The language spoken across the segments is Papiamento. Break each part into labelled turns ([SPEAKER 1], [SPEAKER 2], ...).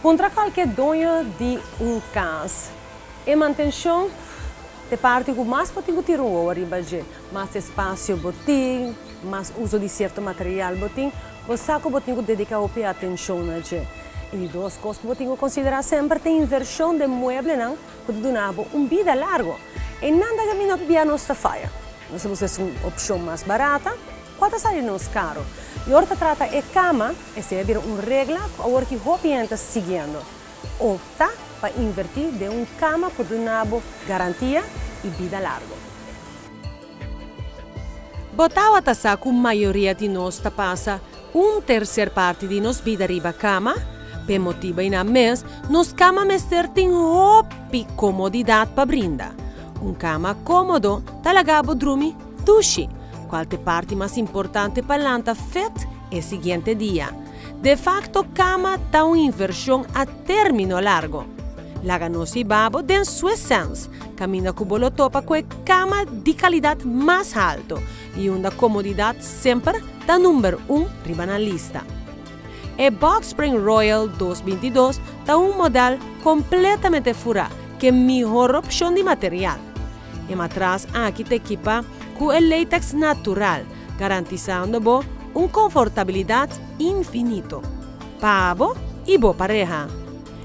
[SPEAKER 1] Puntra kualke doño di un kas. E mantenshon ta e parti ku mas bo tin ku tira un wowo riba dje. Mas espasio bo tin, mas uso di sierto material bo tin, bo sa ku bo tin ku dediká hopi atenshon na dje. I di dos kos ku bo tin ku konsiderá semper ta invershon den mueblenan ku ta duna bo un bida largu. Einan ta kaminda ku bia nos ta faya. Nos ta buska esun opshon mas barata. Kua ta sali nos karo? I ora ta trata e kama, esei a bira un regla ku awor ki hopi hende ta siguiendo. Opta pa invertí den un kama ku duna bo garantia i bida largu. Bo tawata sa ku mayoria di nos ta pasa un terser parti di nos bida riba kama? P'e motibu einan mes, nos kama mester tin hopi komodidat pa brinda. Un kama kómodo ta laga bo drumi dushi, cual t'e parti mas importante pa lanta fit e siguiente dia. De facto cama ta un inversion a termino largo. Laga nos hiba bo den Swiss Sense, caminda cu bo lo topa cu e cama di calidad mas halto y unda comodidad semper ta number un riba nan lista. E Box Spring Royal 222 ta un model completamente fura cu e mihor opcion di material. E matras aki ta ekipá ku e latex natural, garantisando bo un konfortabilidat infinito pa bo i bo pareha.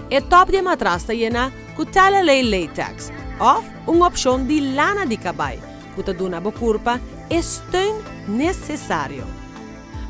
[SPEAKER 1] E tòp di e matras ta yená ku Talalay Latex òf un opshon di lana di kabai ku ta duna bo kurpa e steun nesesario.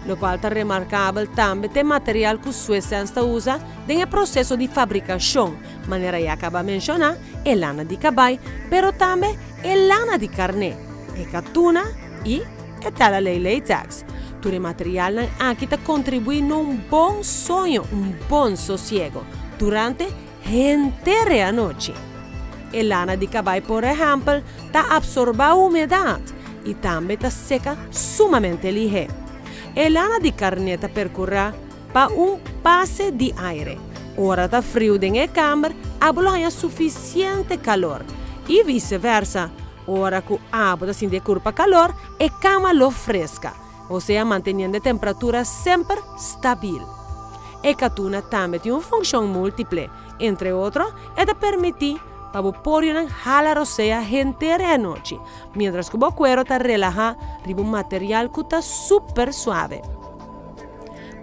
[SPEAKER 1] Lokual ta remarkabel tambe ta e material ku Swissense ta usa den e proseso di fabrikashon, manera ya kaba menshoná, e lana di kabai, pero tambe e lana di karné, e katuna i e talalei latex. Tur e materialnan aki ta kontribuí na un bon soño, un bon sosiego, durante henter e anochi. E lana di kabai por ehèmpel ta apsorbá humedat i tambe ta seka sumamente lihé. E lana di karné ta perkurá pa un pase di aire. Ora ta friu den e kamber, abo lo haña sufisiente kalor i viseversa, ora ku abo ta sinti e kurpa kalor, e kama lo freska, osea manteniendo e temperatura semper stabil. E katuna tambe tin un funshon múltiple, entre otro, e ta permití pa bo porionan hala rosea henter e anochi, miéntras ku bo kuero ta relahá riba un material ku ta super suave.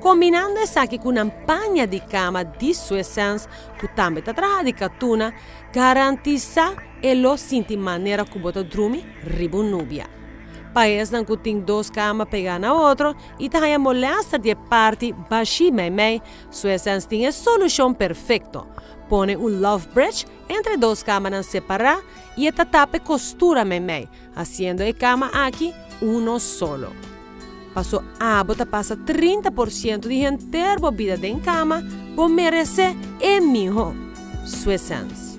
[SPEAKER 1] Kombinando esaki ku nan paña di kama di Swissense ku tambe ta traha di katuna, garantisá e lo sinti manera ku bo ta drumi riba un nubia. Pa esnan ku tin dos kama pegá na otro i ta haña molèster di e parti bashí meimei, Swissense tin e solushon perfekto, pone un love bridge entre dos kamanan separá i e ta tapa e kostura meimei, hasiendo e kama aki uno solo. Paso abo ta pasa 30% di henter bo bida den kama, bo meresé e mihó. Swissense.